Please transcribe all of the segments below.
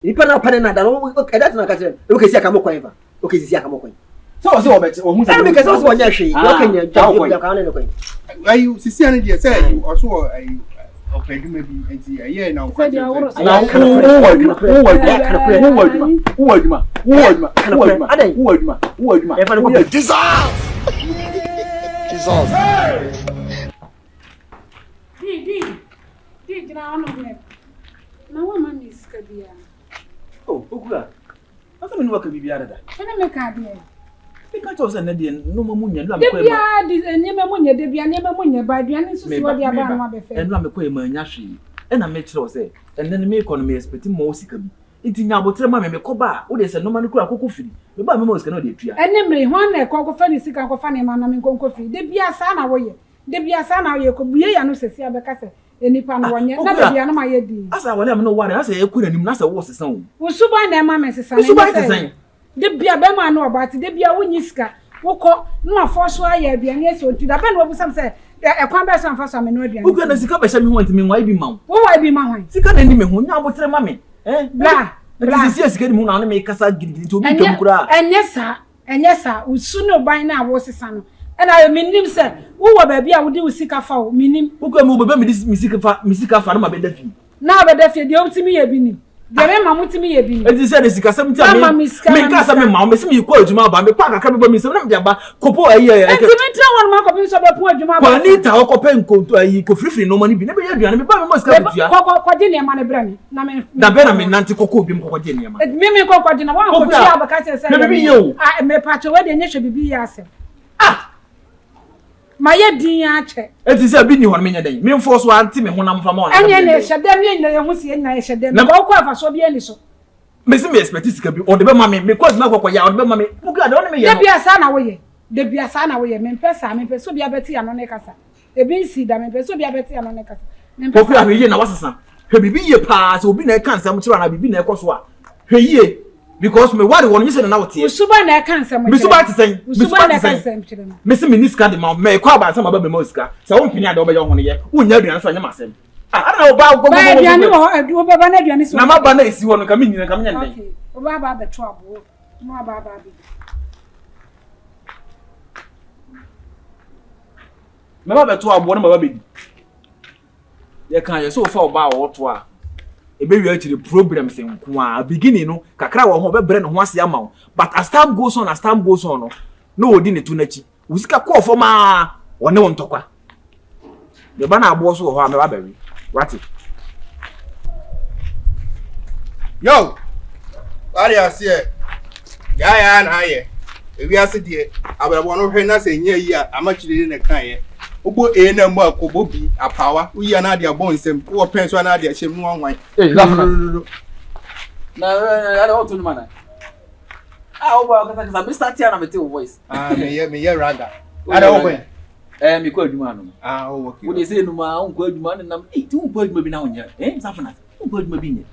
Nipa na ɔpɛ ne nada no ɛda tena ka kyerɛ no ɛwɔ kɛsi aka mo kwan fa o kɛsi si aka mo kwan. Sɛ ɔsɛ ɔbɛte ɔhu sɛ. Ɛna mi kɛse ɔsɛ ɔnyɛ hwee na ɔka nyɛ ntwa bi aka ne ne kwan. Ayi sisi ano deɛ sɛ ɔso wɔ ayi ɔpɛ adwuma bi nti ɛyɛ na ɔkɔ kyerɛ sɛ. Na wowɔ adwuma wowɔ adwuma wowɔ adwuma wowɔ adwuma wowɔ adwuma wowɔ adwuma wowɔ adwuma wowɔ adwuma. Jesus! Jesus! Di di di gyina hɔ nom nɛ na woamma me sika biara. Oh, Okura, asa me ne waka biribiara dada. Wo ne me ka adeɛ. Meka kyerɛ wo sɛ nnɛ deɛ nneɛma mu nyɛ, nnura Da mekɔɛ ma. biara de nneɛma mu nyɛ, da biara nneɛma mu nyɛ, ba aduane nso si hɔ de aba ano abɛfɛ. Meba, nnura mekɔɛ mannya hwee. Ɛna mekyerɛ wo sɛ ɛnnɛ no mekɔ no me expect ma wo sika bi. Nti nya aboterɛ ma me, mekɔ ba a, wo deɛ sɛ nneɛma no kura kɔkɔ firi. Meba a mɛma wo sika na wode atua. Ɛne mmere, hwan na ɛkɔ kɔfa ne sika kɔfa nneɛma na menkɔ nkɔ firi? Da biara saa na woyɛ. Da biara saa na woyɛ, kɔ bue y'ano sɛsi a bɛka sɛ nnipa no wɔnyɛ, na da biara no mayɛ dinn. Asɛ aware a me ne wo ware no asɛ ɛkɔ n'anim na asɛ woresesa o. Wo suban na ɛma mesesa Me no, suban ɛnyɛ te sɛ sɛn? Da biara bɛrima ne ɔbaa te, da biara wonnyi sika, wokɔ na wafɔ so ayɛ aduane asi hɔ nti da bɛn na wabisa me sɛ ɛkwan bɛn so a mfa so a menoa aduane Wokura na si hɔ? sika bɛhyɛ me ho a nti menwae bi mma wo. Wowae bi ma hwan? Sika na ɛnni me ho, nya aboterɛ ma me eh. Bla, Nti bla. seesei a sika nni me ho na wo ne me rekasa gidigidi nti obi Ɛnyɛ, ntwam koraa. ɛnyɛ saa. Ɛnyɛ saa, wo su ne wo ban no a woresesa no na ayɛ, mennim sɛ wowɔ baabi a wode wo sika fa o, mennim. Wokura me wɔ baabi a mede me sika fa, me sika fa na mabɛda fie. Na wabɛda fie, deɛ wotumi yɛ bi ni, deɛ mema motumi yɛ bi ni. Enti sɛ de sikasɛm nti a Mama me, me sika, ma me menkaa sɛ sika. memma wo, mese merekɔ adwuma aba, mekɔ a kakra bɛba me nsam na mede aba, kɔpɔ ayi ɛ, Enti mentena hɔ nom akɔpem sɛ wobɛpɔn adwuma aba Kɔ ansa? Anita hɔ kɔpɛ nkonto ayi, kɔfirifiri nnoɔma no bi na bɛyɛ aduane, meba a mema wo sika Meba, bɛtua. kɔ, kɔ, kɔgye nneɛma no brɛ me na me, Da bɛn na memfa menante kɔkɔɔ dwam kɔkɔgyee nneɛma? Enti me menkɔ nkɔgye na woankɔtua Kokura, a wobɛka kyerɛ sɛ hwɛ ɛyɛ biribi me yie o. a. Mepakyɛw, wei deɛ nyɛ hwɛ biribi yie asɛm. Ah! Mayɛ dinn akyɛ. Enti sɛ bi nni hɔ no menyɛ dɛn? Memfɔɔ so ara nte me honam mfa ma wo anaa Ɛnneɛ menyɛ na dɛn? yɛhyɛ dɛm, yɛn nyinaa yɛhu sɛ yɛn nyinaa yɛhyɛ dɛm. Na Because wokɔ a mfasoɔ biara nni so. Mese me expect sika bi, ɔde bɛma me, mekɔ adwuma kɔkɔyɛ a ɔde bɛma me. Kokura, deɛ wo ne me yɛ Da no. biara saa na woyɛ. Da biara saa na woyɛ. Mempɛ saa. Mempɛ sɛ obiara bɛte ano ne kasa. Ebi nsii da, mempɛ sɛ obiara bɛte ano ne kasa. Mempɛ Kofi saa. ahwɛ yie na wasesa. Hwɛ biribi yie paa sɛ obi na ɛka nsɛm kyerɛ wo anaa biribi na ɛkɔ so a, hwɛ yie because me ware wɔ no nyɛ sɛ na na woteɛ. Wo suban na ɛka nsɛm Me kyerɛ suban me. te sɛn? Wo Me suban suban na te ɛka sɛn? nsɛm kyerɛ me. Me se menni sika de ma wo, mekɔ abansa maba bɛma wo sika. Sɛ wompene a deɛ wobɛyɛ wo ho no yɛ. Wonnya aduane nso a ɛnyɛ m'asɛm. Ah, adɛn na wo ba Ba aduane wɔ hɔ, adu wobɛba na aduane si hɔ. Na maba na ɛsi hɔ no nka mennyina nka menyɛ no dɛn? Okay, wobɛba aba abɛto aboɔ na waba aba abɛdi. Mɛba bɛto aboɔ na maba bɛdi. Yɛka yɛ sɛ wofa ɔbaa a ɔwɔ to a, ɛbɛwie akyire problems nko a. Beginning no, kakra wɔ ho ɔbɛbrɛ ne ho ase ama wo. But as time goes on, as time goes on no, na ɔdi ne to n'akyi. Wo sika kɔɔ fam a, ɔne wo ntɔkwa. Meba na aboɔ so wɔ hɔ a, mɛba bɛwe. Wate? Yo! Wade aseɛ. Yaayaa na ayɛ. Ewiase deɛ, abrabɔ no hwɛ na sɛ ɛnyɛ yi a, ama kyerɛ ne na kaeɛ. Wobɔ A na mu a, kɔbɔ B, apaawa. Woyi a na ade abɔ nsam. Wowɔ pɛn so a na ade ahyɛ mu na wanwan. Ee, lafana. Na ɛna ɔto nnwom ana? Ah, wobɔ akasakasa. Mr. Tia na mete wo voice. Ah, meyɛ meyɛ raga. Ada wokɔ yɛ? Eh, mekɔ adwuma ano. Ah, oh, okay. Wode sɛ enum a wonkɔ adwuma ne nam. Eh, ti wonkɔ adwuma bi na wonyɛ. Eh, Safana, wonkɔ adwuma bi nyɛ.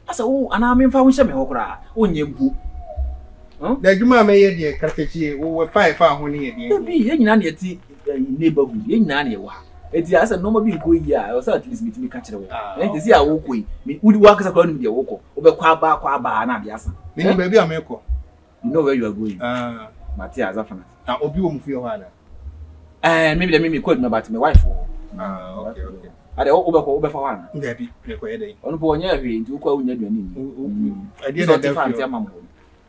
Asa wo anaa memfa wo nhyɛ me hɔ koraa. Wonyɛ mpo. Na adwuma a mɛyɛ deɛ katakyie wowɔ fa ɛfa ho ne yɛ deɛ. Dabi, yɛn nyinaa na yɛte eh, neighborhood, yɛn nyinaa na yɛwɔ ha. Eti asɛ nneɛma bi nkɔ yie a, ɛwɔ sɛ at least metumi ka kyerɛ wo. Ah, Eh, te sɛ a wokɔ yi, me wo ankasa koraa wonim deɛ wokɔ. Wobɛkɔ aba akɔ aba na ade asa. Menim baabi a mekɔ. You know where you are going. Ah. Mate a Zafana. Na obi wɔ mu fie hɔ ana? Eh, me de me me kɔ adwuma but me wife wɔ hɔ. Ah, okay, okay. Ade wo bɛkɔ wo bɛfa hɔ ana? Dabi, me kɔ yɛ dɛn? Ɔno po ɔnyɛ hwee nti wokɔ a wonya aduane nni. Ɛdeɛ na ɛda fie. Fie ama mo.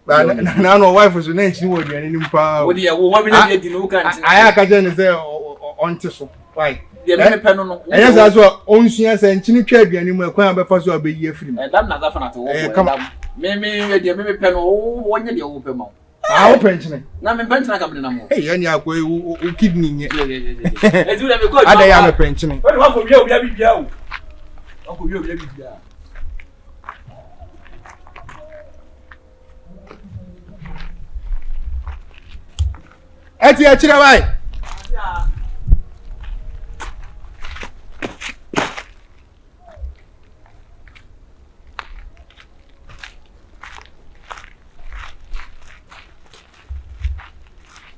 Ba na na no wife so na nkyini wɔ aduane no mu paa. Wo deɛ wo wa bi na di no wo ka nkyini. Ayɛ aka kyerɛ ne sɛ ɔnte so. Why? Deɛ me mepɛ no no. Ɛnyɛ saa so a ɔnsua sɛ nkyini twa aduane mu ɛkwan a bɛfa so a bɛyi afiri mu. Ɛdam na Zafana te wɔ kɔ ɛdam. Me me deɛ me mepɛ no wɔnyɛ deɛ wɔpɛ ma wo. Ah, wopɛ nkyene? Na mempɛ nkyene aka mede nam hɔ. Ei, ɛne akɔ yi wo kidney nyɛ. Ɛti wo deɛ mekɔ adwuma. Ada yɛ a mepɛ nkyene. Wode wakɔ wia obia bibia o. Wakɔ wia obia bibia. Ɛti akyerɛ wae.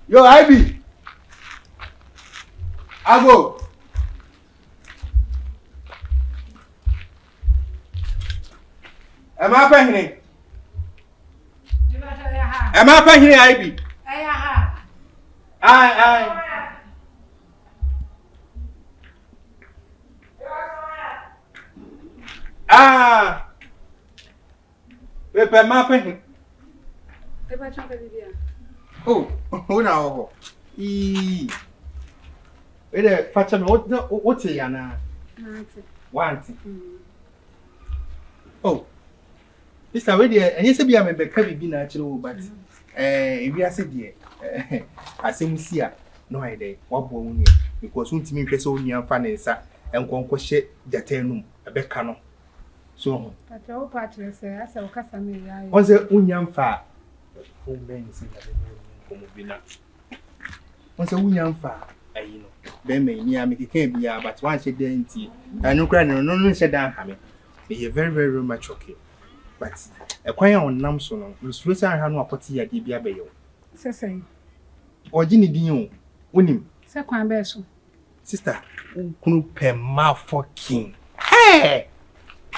Yo, Ivy. Ago. Ɛma pɛ hene. Ɛma pɛ hene ayi bi. Ayi ayi. Ah. Mepɛ mmaa pɛ he. Oh, wo na wɔ hɔ. Ii. Wei dɛ fa kyɛ me, wote anaa? Wante. Oh. Sister, wei deɛ ɛnyɛ sɛ bi a mebɛka biribi na akyerɛ wo but eh, ewiase deɛ eh, asɛm si a na wayɛ dɛ waboa wo nua because wontumi nhwɛ sɛ wo nua mfa ne nsa nkɔ nkɔhyɛ gyata anum ɛbɛka no. So ho. Pakyɛ wo pa kyerɛ sɛ asɛ wo kasa no yɛ ayɛ. Wɔn sɛ wonya mfa a wommɛn sɛ nyame ne wo nkɔmmɔ bi na wɔn sɛ wonya mfa ayi no bɛrima yi mia mekeka biara but wanhyɛ da ntie ɛno koraa no no nhyɛ da nha me meyɛ very very very much okay but ɛkwan a ɔnam so no mesuro sɛ ahwɛ no akɔte yadeɛ bi abɛyɛ wo. Sɛ sɛn? Ɔgye ne din o wonim. Sɛ kwan bɛɛ so? Sister, wo kunu pɛ mma fucking. Hey!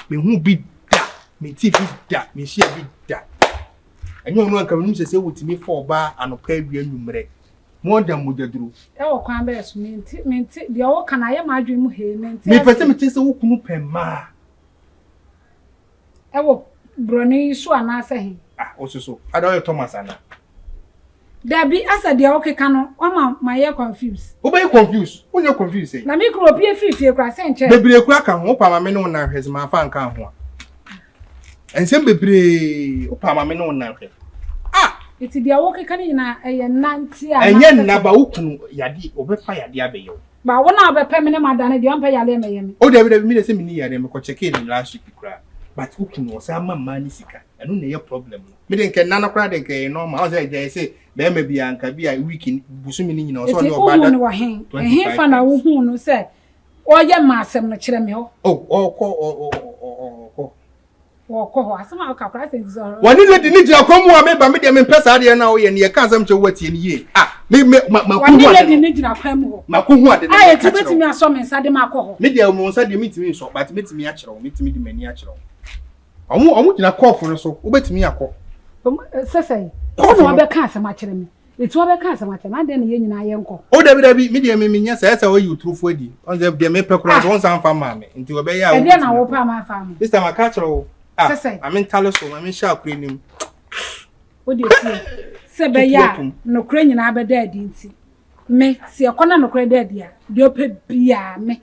Me hu bi da, me ti bi da, me hyia bi da. Ɛnyɛ ɔno anka menim sɛ sɛ wotumi fa ɔbaa anɔpa awia nwummerɛ. More than mogyaduro. Ɛwɔ kwan bɛɛ so, mente, mente, deɛ woka no ayɛ m'adwene mu hee, mente ase. Mepɛ sɛ mekyerɛ sɛ wo kunu pɛ mmaa. Ɛwɔ borɔno yi so anaasɛ he? Ah, wo soso. Ada ɔyɛ Thomas ana? Dabi, asɛ deɛ wokeka no, wama mayɛ confuse. Wobɛyɛ confuse? Wonyɛ confuse sɛn? Na me kunu opie firi fie koraa sɛ nkyɛ. Bebree koraa ka ho, wopɛ ama me ne wo nna nhwɛ sɛ mamfa anka ho a. Nsɛm bebree, wopɛ ama me ne wo nna nhwɛ. Ah! Nti deɛ wokeka no nyinaa ɛyɛ nna nti anaasɛ Ɛnyɛ nna ba wo kunu yadeɛ, ɔbɛfa yadeɛ abɛyɛ wo. Ba wo na wobɛpɛ me ne madane deɛ ɔmpɛ yareɛ mɛyɛ me. Oh dabi dabi me deɛ sɛ menni yareɛ mekɔ checkee no last week koraa but wo kunu ɔsan ma mmaa no sika ɛno na ɛyɛ problem no me de nkɛ nna no koraa de nkɛ ɛyɛ normal ɔsɛ agya yɛ sɛ bɛrima bi a nka bi a week bosome no nyina ɔsɛ ɔne ɔbaa da no wɔ he ɛhe fa na wohuu no sɛ ɔyɛ ma asɛm no kyerɛ me hɔ. Oh ɔkɔ ɔkɔ Wɔkɔ hɔ. Asɛm a woka koraa sɛ nti sɛ ɔrɔ. Wɔne lady no gyina kwan mu a meba me deɛ mempɛ saa adeɛ no a woyɛ no yɛka asɛm kyerɛ wo atie no yie ah me me ma ma Wɔne ade lady no gyina kwan mu hɔ. Ma ko hu ade no. A eti betumi asɔ me nsa de ma akɔ hɔ. Me deɛ mo nsa deɛ mentumi nsɔ but metumi akyerɛ wo metumi de m'ani akyerɛ wo. Ɔmo ɔmo gyina kɔɔfo no so wobɛtumi akɔ. Sɛ sɛ. Kɔɔfo no wɔbɛka asɛm akyerɛ me. Eti wɔbɛka asɛm akyerɛ me adɛn na yɛn nyinaa yɛnkɔ. O dabi dabi me deɛ me menyɛ sɛ ɛsɛ wɔyi oturofo adi ɔn sɛ deɛ mepɛ koraa sɛ wɔn nsa nfa maa me nti wɔbɛyɛ a. Ɛdeɛ na wɔpɛ ama afa ama. Sista ma ka kyerɛ wo. Ah maame ntale so maame nhyɛ akora anim. O deɛ tie sɛ bɛyɛ a nokorɛ nyinaa bɛda adi nti Me, sɛ yɛkɔ na nokorɛ da adi a, deɛ ɔpɛ biara me,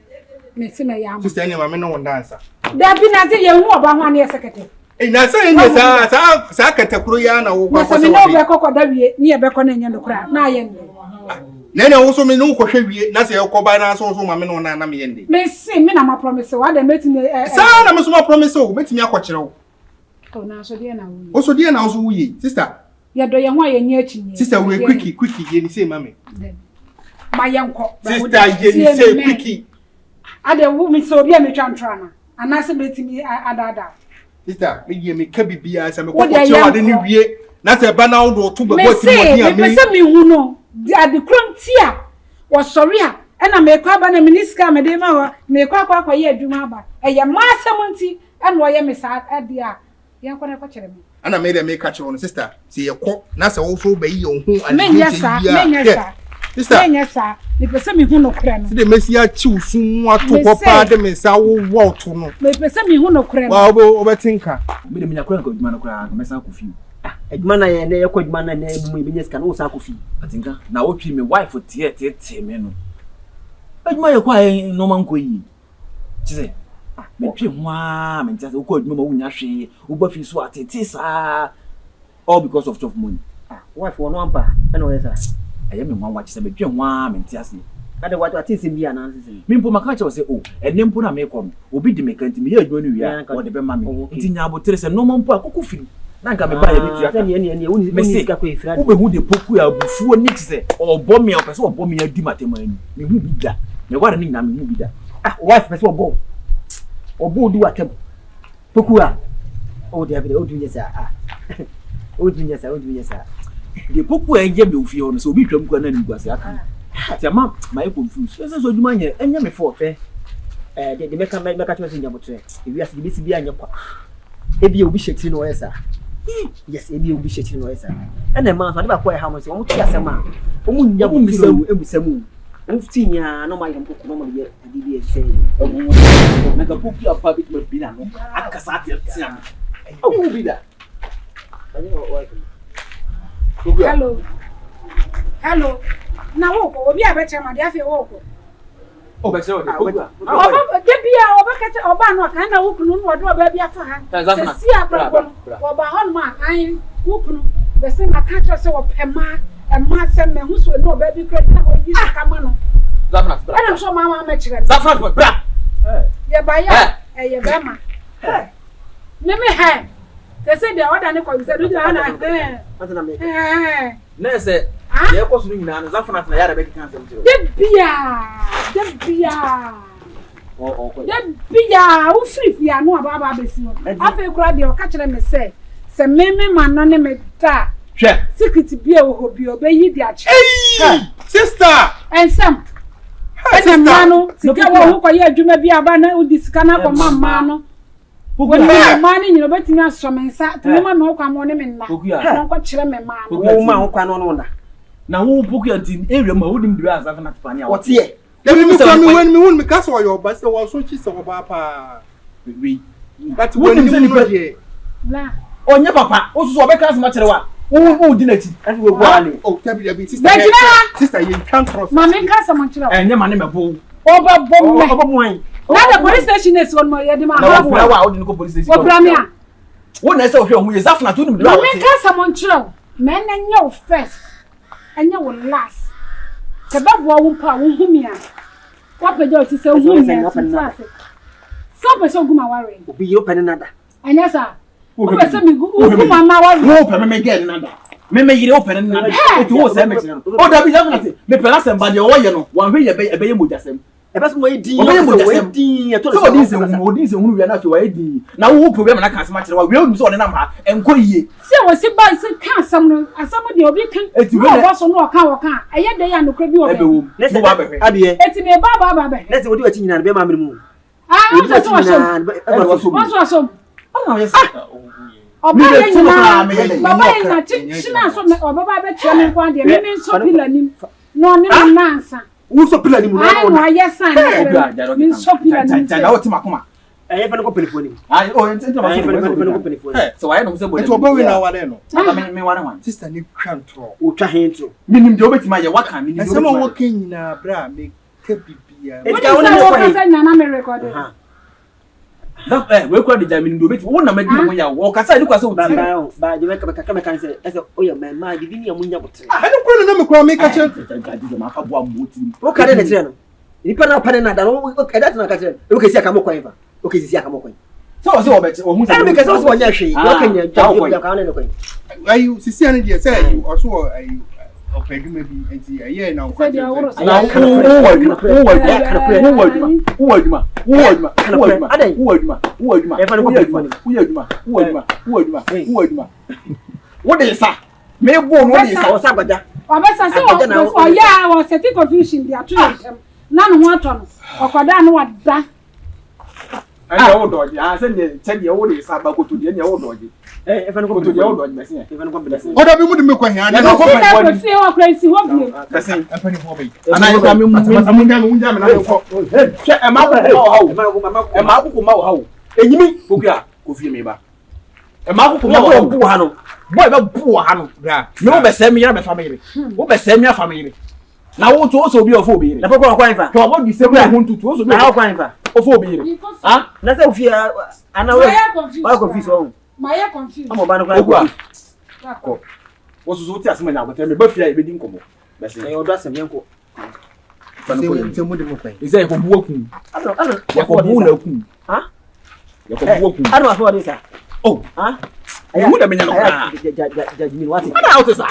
mese mɛyɛ ama. Sister ɛne ma me ne wo nda ansa. Dabi na sɛ yɛn hu ɔba ho a ne yɛ sɛ kɛtɛ. Ee na sɛ ɛnyɛ saa saa saa kɛtɛ koro yi ara na wokɔ akɔsɛ wɔde. Na sɛ me ne wo bɛkɔ kɔda wie ne yɛbɛkɔ na ɛnyɛ nokorɛ a na ayɛ nnɛ. Na ɛna wo so me ne wo kɔhwɛ wie na sɛ ɛkɔ ba na sɛ wo so ma me ne wo na na meyɛ nnɛ. Mese me na ma promise wo adɛn mɛtumi ɛ. Saa na me so ma promise wo mɛtumi akɔkyerɛ wo. Oh, na so deɛ na woyɛ. Wo so deɛ na wo so woyɛ sister. Yɛdɔ yɛn ho a yɛnyɛ akyinnye. Sister wei quickie quickie yɛ ni sei ma me. Ma yɛn kɔ. Sister yɛ ni sei quickie. Ade wo mi sɛ obi a metwa ntoro ana anaasɛ metumi adaadaa. Sister me deɛ meka biribiara sɛ mekɔ kɔkyerɛ ade no wie na sɛ ɛba na wode ɔto bɛbɔ ati mɔden a me. Mepɛ sɛ mehu no ade koro nti a wɔsɔre a ɛna mekɔ aba na mene sika a mede ma hɔ mekɔ akɔ akɔyɛ adwuma aba ɛyɛ m'asɛm nti ɛna ɔyɛ me saa adeɛ a Yɛnkɔ na ɛkɔkyerɛ me. Ɛna me deɛ meka kyerɛ wo no sister sɛ yɛkɔ na sɛ wo nso wobɛyi yɛn ho Menyɛ saa, menyɛ saa. Sister. Menyɛ saa. Mepɛ sɛ mehu nokorɛ no. Sɛdeɛ mɛsi akyi wo sum mu ato hɔ paa de me nsa wowɔ wo to no. Mepɛ sɛ mehu nokorɛ no. Wa wobɛte nka. Me deɛ menya koraa nka adwuma no koraa nka mɛsan akɔ fie. Ah, adwuma na yɛ nɛ yɛkɔ adwuma na nɛ mu yɛbɛnya sika no wosan akɔ fie. Atinka, na wotwi me wife teɛ tetee me no. Adwuma yɛkɔ a nneɛma nkɔ yie. Kyerɛ sɛ, metwe ho ara mente ase. Wokɔ adwuma ma wonya hwee, woba fie so atete saa all because of chop money. Ah, wife wɔn ampa ɛna ɔyɛ saa. Ɛyɛ me nwanwa kyerɛ sɛ metwe ho ara mente ase. Ade wate wate nsɛm bi anaa sɛ. Me mpo maka kyerɛ wo sɛ oh, ɛnɛ mpo na mekɔ no, obi de me ka nti meyɛ adwuma no wie a, wɔde bɛma me. Oh, okay. Nti nya abotere sɛ nneɛma mpo a kɔkɔ firi na nka meba yɛ metua ka. Mese, wobɛhu de poku a abufuo ne kyerɛ sɛ ɔbɔ me a ɔpɛ sɛ ɔbɔ me adi m'atɛm ani. Mehu bi da. Meware no nyinaa mehu bi da. Ah, wife pɛ sɛ ɔbɔ wo. Ɔbɔ wo di w'atam. Poku a. Oh, dabi dabi, wontumi nyɛ saa. Ah. Wontumi nyɛ saa, wontumi nyɛ saa. Deɛ poku a ɛyɛ me wɔ fie hɔ no, sɛ obi twam koraa na animguase aka no. Nti ama mayɛ confused. Ɛsɛ sɛ adwuma nyɛ, ɛnyɛ me fault. Hwɛ, eh, deɛ mɛka mɛka kyerɛ sɛ nya botrɛ. Ewiase deɛ bɛsi biara nyɛ kwa. Ebi obi hyɛ tiri na ɔyɛ saa. Yes, ebi obi hyɛ tiri na ɔyɛ saa. Ɛna mmaa nso ade baako a ɛha wɔn sɛ wɔn te asɛm a wɔn nya Wɔn tiri mmisa mu ebusa mu. Wɔn ti nyaa na wɔn ayɛ wɔn koko na wɔn de yɛ ade bi a ɛsɛ yi. Na nka poku apa bi tuma bi na no akasa ateatea no. Ɔmo bi da. Hello. Hello. Na wokɔ obi a bɛkyerɛ ma deɛ afei wokɔ. Ɔbɛkyerɛ wo de poku a. Ɔba da bia ɔbɛka kyerɛ ɔbaa no ɔka na wo kunu no ɔde ɔbaa bi afa ha. Sɛ si akora bɔ no wɔba hɔ nom a an wo kunu bɛsɛ ma ka kyerɛ sɛ wɔpɛ mmaa mmaa sɛ mmahu so ne ɔbaa bi kura gyina hɔ yi sika ma no. Ɛna nso ɔmaa ma mɛkyerɛ no. Zafra bra. Yɛbayɛ a ɛyɛ bɛrima. Me me hɛ. Sɛ sɛ deɛ ɔda ne kɔ sɛ do gyina hɔ na hɛn. Na sɛ deɛ ɛkɔ so no nyinaa no Zafra na yɛara bɛkeka asɛm kyerɛ. Da biaa da biaa da biaa wofiri fie ano aba aba abɛsi hɔ. Afei koraa deɛ ɔka kyerɛ me sɛ sɛ me me ma no ne me da a. Hwɛ. Secret bi a ɛwɔ hɔ bi ɔbɛyi de akyerɛ. Sister. Ɛnsɛm. Ɛna mmaa no sika wɔ ho kɔyɛ adwuma bi aba na wodi sika no akɔma mmaa no. Wɔne mmaa no nyina obetumi asɔ me nsa tumi ma me ho kwan ma ɔne me nna na ɔnkɔkyerɛ me mmaa no. Wo ma ho kwan na ɔne wo nna. Na wo Pokuya nti area mu a wonim deɛ asafo na tepa ne a wɔteɛ. Dabi mi kura mi wɛn mi hun mi ka sɛ ɔyɛ ɔba sɛ wɔso kyi sɛ ɔbaa paa. Wei. But wonim sɛ nipa deɛ. Ɔnyɛ papa wososo ɔbɛka asɛm akyerɛ wo a wo wo di n'akyi. Ɛfi wo bu ale. Oh dabi dabi sister. Bɛgyina ha. Sister yɛ ntwa ntorɔ. Ma mi nka asɛm nkyerɛ wo. Ɛnyɛ ma ne mɛbo. Ɔbɛbɔ mɛ. Ɔbɛbɔ an. Na the police station na esi hɔ no yɛde ma Na wɔpira wo a wode no kɔ police station. Wɔpira me a. Wo na ɛsɛ ɔhwɛ ɔho yɛ Zafnat wonim deɛ Ma a mi wɔte. nka asɛm nkyerɛ wo. Mɛ na nyɛ wo first. Ɛnyɛ wo last. Sɛ bɛboa wo mpo a wohu me a. Wapagya wo ti sɛ wohu me a tutu ase. Sɛ wopɛ sɛ ogu ma ware. Obi yɛ wopɛ ne nada. Ɛnyɛ saa. Wopɛ sɛ megu wogu ma ma ware. Wo pɛ me me gɛ ne nada. Me me yere wo pɛ ne nada. Eti wo sɛ me kyerɛ no. O dabi Zafnat me pɛ n'asɛm ba deɛ ɔyɛ no wanhwɛ yɛ ɛbɛyɛ mogyasɛm. Ɛbɛ sɛ wɔyɛ din ɔbɛyɛ sɛ wɔyɛ mogyasɛm. din ɛtɔ Sɛ ɔdi nsɛnhunu ɔdi nsɛnhunu wia na afei wayɛ din na wo wo program na ka asɛm akyerɛ wa wia onim sɛ ɔne nam ha ɛnkɔ yie. Sɛ wɔsi ba sɛ ka asɛm no asɛm deɛ obi ka Eti na wei na ɔbɔ so na ɔka ɔka a ɛyɛ dɛ yɛ a nokorɛ bi wɔ ɛbɛ baabi. wom Ne na sɛ wabɛhwɛ. adeɛ. Eti me ba aba aba abɛhwɛ. Ne sɛ wɔdi w'akyi nyinaa no bɛma amene mu. Ah, Wɔdi ɔsɛ sɛ w'akyi ɔsɔ mu. nyinaa no bɛma Ɛna so. wasɔ mu. Ɔsɔ ɔsɔ mu. Ɔna ɔyɛ sɛ. Ɔba yɛ Me bɛ tu no koraa nyinaa meyɛ dɛ. baba yɛ nyinaa kyekyere a so ɔbɛba abɛkyerɛ me nko adeɛ me me nsɔ pila nim na ɔne me nansa. Wosɔ pila ni mu na Ayi ɔna. na ɔyɛ san na Obi a kyerɛ gya me nsɔ pila nim Gya gya sɛ. wote makoma. Ɛyɛ fɛ no kɔ panifoɔ nim. Ayi o nti nti ma Ɛyɛ so fɛ no kɔ panifoɔ nim. Sɛ wayɛ no ho sɛ bɔ. Nti ɔbɛ wei na aware no. Aba me me ware wan. Sister ne twa ntorɔ. Wotwa he ntorɔ. Minim deɛ wobɛtumi ayɛ waka minim deɛ Ɛsɛm a wobɛtumi ayɛ. wɔka nyinaa berɛ a meka biribiara. Eti Wọ́n ka wo ne sɛ me kɔ wɔka he. sɛ nyana me rekɔde. Aha. Na ɛ wei kura de gya minim deɛ wobɛtumi wo na madi me ho yaw. Ɔkasa ni kwa sɛ Ba wotie. ba o ba de bɛka bɛka bɛka sɛ ɛsɛ oyɛ mɛma bibi ni ɛmu nya botere. Ɛno kura na na me kura meka kyerɛ. Gya gya gya mafa boa mo tirim. Woka de na kyerɛ no. Nipa na ɔpɛ ne nada no ɛda tena ka kyerɛ no. Oke si aka mo kwan fa. Oke sisi aka mo kwan. Sɛ ɔsɛ ɔbɛkyɛ ɔhu sɛ. Ɛna mi kɛ sɛ ɔsɛ ɔnyɛ hwee. Ah, Ɔka nya ah, gya gya ka ne no kwan. Ayi sisi ano deɛ sɛ ayi ɔso wɔ ayi ɔpɛ adwuma bi nti ɛyɛ na ɔkɔ Sɛ deɛ ɔworo so. Na wo wɔ adwuma wo wɔ adwuma wo wɔ adwuma wo wɔ adwuma wo wɔ adwuma wo wɔ adwuma wo wɔ adwuma wo wɔ adwuma Ɛfa no kɔ wo yɛ adwuma panifoɔ nim. wo yɛ adwuma wo wɔ adwuma wo wɔ adwuma wo wɔ adwuma. Wo de nsa me bo no wo de nsa. Ɔsɛ agbada. Ɔbɛsa sɛ Agbada na wo- ɔyɛ a ɔsɛte confusion de ato yɛn ntam na ne ho atɔ no ɔkɔda no wada. Ɛnna wo dɔgye ah sɛ deɛ sɛ deɛ wo de nsa ba koto deɛ ɛnna wo dɔgye Ɛ ɛfa no kɔ koto deɛ wo panifoɔ dɔgye bɛsi yɛ. nim. Ɛfa no kɔ panifoɔ nim. Ɔda bi mu de me kɔ hɛn ade. Yɛde kɔ Sɛ panifoɔ nim. fie hɔ kora nsi hɔ bio. Bɛsi. Mpanimfoɔ bɛyi. Anaa yɛ kura mi mu mi Mu ngya me mu ngya me na me kɔ. hwɛ ɛma akoko ma wɔ ha o ɛma akoko ma wɔ ha o Enyimi. Pokuya kò fie mi ba ɛma akoko ma Wọ́n wɔ ha bɔ o bu ha no. bɔyɛ bɛ bu wɔ ha no. Bra. Me wo bɛsɛe me yere bɛfa me yere wo bɛsɛe me afa me yere na wo nso wo sɛ obi a ɔfa obi yere Na pɔpɔ ɔkwan fa. hwɛ ɔbɔ di sɛ wo ho ntutu wo sɛ obi Na a ɔkwan fa. ɔfa obi yere ha Na sɛ ofie ana wo. Mayɛ confused. Wayɛ confused ɔn. Mayɛ confused. Ama ɔba no koraa Okua. confused. kɔ wo soso wote asɛm anya abotɛ me ba fie a yɛbɛdi nkɔmmɔ bɛsɛ Ɛyɛ ɔdɔ asɛm yɛn kɔ. Sɛ mu de me kɔ hɛn. ɛsɛ yɛkɔbu akum Ano ano. yɛkɔbu na akum Ha? yɛkɔbu akum Ano afɔ ɔde sa. Oh. Ha? Mehu dɛ menya no koraa Ja ja ja ja mi wate. ana wote saa